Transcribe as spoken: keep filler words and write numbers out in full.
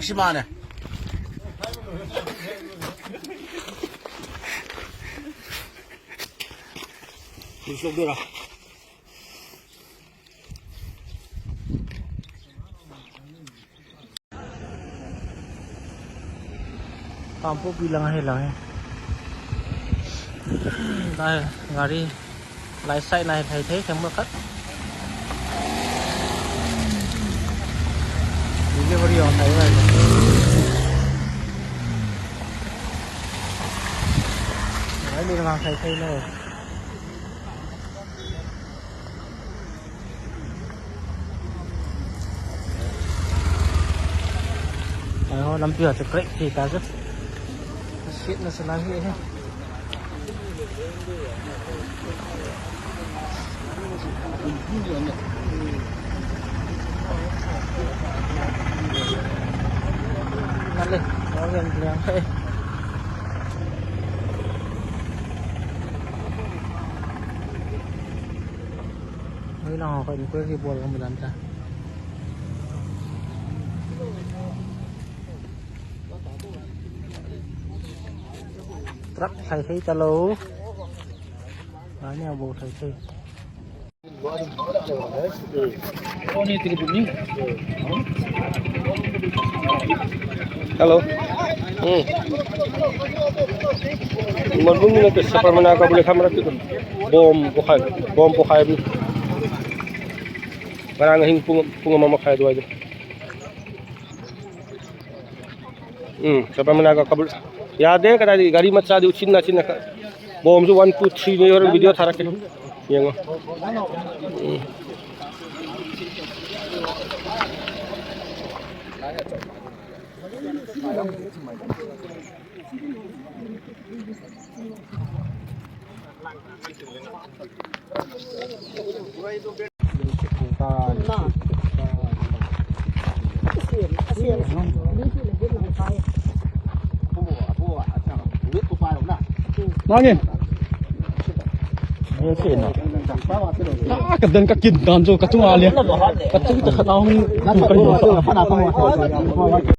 ꯁꯤ ꯃꯥꯅꯦ꯫ ꯄꯨꯂꯤꯁ ꯂꯧꯗꯣꯏꯔꯥ? ꯀꯥꯡꯄꯣꯛꯄꯤ ꯂꯪꯍꯦ ꯂꯪꯍꯦ꯫ ꯂꯥꯏ ꯒꯥꯔꯤ ꯂꯥꯏ ꯁꯥꯏ ꯅꯥꯏ ꯐꯩ ꯐꯩ ꯊꯦꯡꯕ ꯈꯛ꯫ ꯗꯤꯂꯤꯚꯔꯤ ꯑꯣꯟ ꯇꯥꯏ ꯍꯥꯏ꯫ ꯒꯥꯔꯤ ꯂꯥꯡ ꯐꯩ ꯐꯩ ꯂꯩ꯫ ꯉꯥꯏꯈꯣ, ꯂꯝꯕꯤ ꯍꯥꯠꯇ ꯀ꯭ꯔꯦꯛ ꯀ꯭ꯔꯦꯛ ꯇꯥꯖ꯫ ꯁꯤꯠꯅꯁꯨ ꯂꯥꯡꯍꯦꯛꯑꯦ꯫ ꯉꯜꯂꯦ꯫ ꯌꯥꯝ ꯌꯥꯝ ꯌꯥꯝ ꯊꯛꯑꯦ꯫ ꯍꯣꯏ, ꯅꯪ ꯑꯩꯈꯣꯏ ꯅꯨꯄꯤꯒꯤ ꯕꯣꯜ ꯒꯨꯝꯕꯗ ꯑꯝꯇ꯫ ꯇ꯭ꯔꯛ ꯁꯥꯏꯊꯩ ꯆꯠꯂꯧ꯫ ꯂꯥꯛꯅꯤ ꯑꯕꯣꯛ ꯁꯥꯏꯊꯩ꯫ ꯍꯜꯂꯣ꯫ ꯎꯝ꯫ ꯃꯗꯨꯝ ꯅꯠꯇꯦ, ꯁꯄꯔꯃꯅꯥ ꯀꯕꯨꯂꯦ ꯈꯝꯔꯛꯇꯦ ꯑꯗꯨꯝ꯫ ꯕꯣꯝ ꯄꯣꯈꯥꯏ-, ꯕꯣꯝ ꯄꯣꯈꯥꯏꯕꯅꯤ꯫ ꯉꯔꯥꯡ ꯑꯍꯤꯡ ꯄꯨꯡ, ꯄꯨꯡ ꯑꯃ ꯃꯈꯥꯏ ꯑꯗꯨꯋꯥꯏꯗ꯫ ꯎꯝ, ꯆꯄ꯭ꯔꯥ ꯃꯅꯥꯒ ꯀꯕꯨꯜ ꯌꯥꯗꯦ, ꯀꯗꯥꯏꯗꯒꯤ ꯒꯥꯔꯤ ꯃꯆꯥꯗꯤ ꯎꯆꯤꯟ ꯅꯥꯆꯤꯟꯅ ꯀ-, ꯕꯣꯝꯁꯨ ꯋꯥꯟ, ꯇꯨ, ꯊ꯭ꯔꯤꯅꯦ, ꯍꯣꯔꯦꯟ ꯚꯤꯗꯤꯑꯣ ꯊꯥꯔꯛꯀꯦ, ꯌꯦꯡꯉꯣ꯫ ꯎꯝ꯫ ꯃꯥꯅꯦ꯫ ꯅꯦꯠꯁꯦ ꯅꯣ꯫ ꯇꯥ ꯀꯗꯪ ꯀ ꯀꯤꯟ ꯗꯥꯟꯖꯣ ꯀꯆꯨ ꯉꯥꯂꯦ꯫ ꯀꯆꯨ ꯇ ꯈꯠꯅꯥ ꯍꯨꯝ꯫